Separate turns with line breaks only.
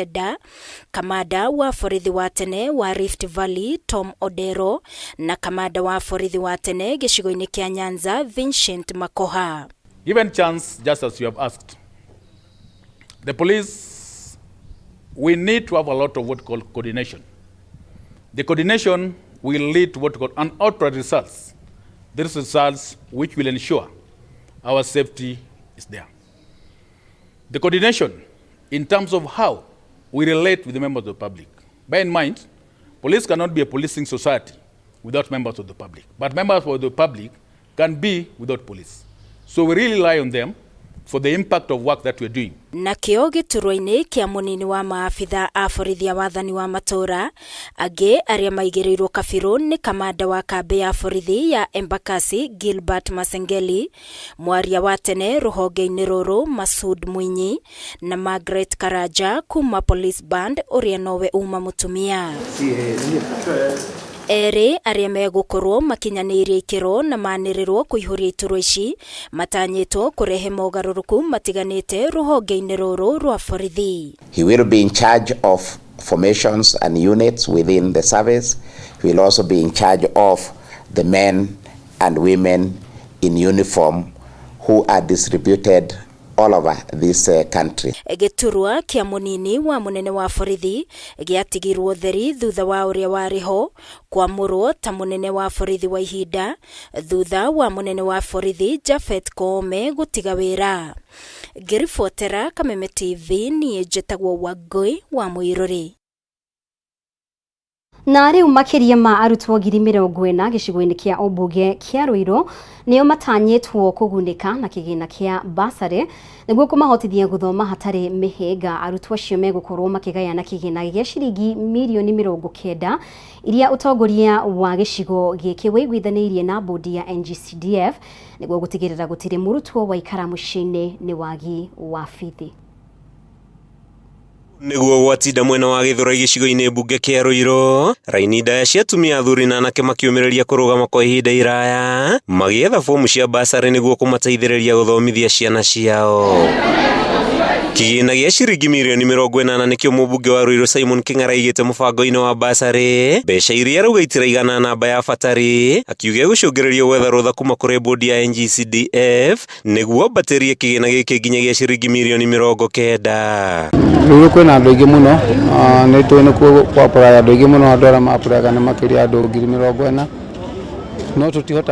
9, kamanda wa borithi wa tene wa Rift Valley Tom Odero na kamanda wa borithi wa tene gĩcigo-inĩ kĩa Nyanza Vincent Makoha.
Given chance, just as you have asked, the police, we need to have a lot of what called coordination. The coordination will lead to what we call an outward results. These results which will ensure our safety is there. The coordination in terms of how we relate with the members of the public. Bear in mind, police cannot be a policing society without members of the public, but members of the public can be without police. So we really rely on them for the impact of work that we're doing.
Nakĩo gĩturwa-inĩ kĩa mũnini wa maabitha a borithi a wathani wa matũra angĩ arĩa maigĩrĩirwo kabirũ nĩ kamanda wa kambĩ ya borithi ya Embakasi Gilbert Masengeli, mwaria wa tene rũhonge-inĩ rũrũ Masud Mwinyi na Margaret Karanja kuma Police Band ũrĩa nowe uma mũtumia. Erĩ arĩa megũkorwo makinyanĩirie ikĩro na manĩrĩrwo kũihũria iturwa ici matanyĩtwo kũrehe mogarũrũku matiganĩte rũhonge-inĩ rũrũ rwa borithi.
He will be in charge of formations and units within the service. He will also be in charge of the men and women in uniform who are distributed all over this country.
Gĩturwa kĩa mũnini wa mũnene wa borithi gĩatigirwo theri thutha wa ũrĩa warĩ ho kwamũrwo ta mũnene wa borithi wa ihinda thutha wa mũnene wa borithi Japhet Koome gũtiga wĩra. Ngĩribotera Kameme TV niĩ njĩtagwo Wangũi wa Mũirũrĩ.
Na rĩu makĩria ma arutwo 40,000 gĩcigo-inĩ kĩa ũmbunge kĩa Ruiru nĩo matanyĩtwo kũgunĩka na kĩgĩna kĩa basarĩ nĩguo kũmahotithia gũthoma hatarĩ mĩhĩnga. Arutwo acio megũkorwo makĩgayana kĩgĩna gĩa ciringi mirioni 90 iria ũtongoria wa gĩcigo gĩkĩ wĩiguithanĩirie na bodi ya NGCDF nĩguo gũtigĩrĩra gũtirĩ mũrutwo waikara mũciĩ-inĩ nĩ wagi wa bithi.
Nĩguo gwatinda mwena wa Gĩthũrai gĩcigo-inĩ mbunge kĩa Ruiru, raini ndaya cia atumia, athuri na anake makĩũmĩrĩria kũrũgama kwa ihinda iraya magĩetha bomu cia basarĩ nĩguo kũmateithĩrĩria gũthomithia ciana ciao. Kĩgĩna gĩa ciringi mirioni 80 nĩkĩo mũmbunge wa Ruiru Simon Kĩng'ara aigĩte mũbango-inĩ wa basarĩ, mbeca iria arauga itiraigana namba ya batari, akiuga egũcũngĩrĩrio gwetha rũtha kuma kũrĩ bodi ya NGCDF nĩguo ambatĩrie kĩgĩna gĩkĩ nginyagia ciringi mirioni 90.
Ruiru kwĩna andũ aingĩ mũno, nĩ tũĩ nĩ kwa apply andũ aingĩ mũno, andũ arĩa ma apply nĩ makĩria andũ 40,000, no tũtihota.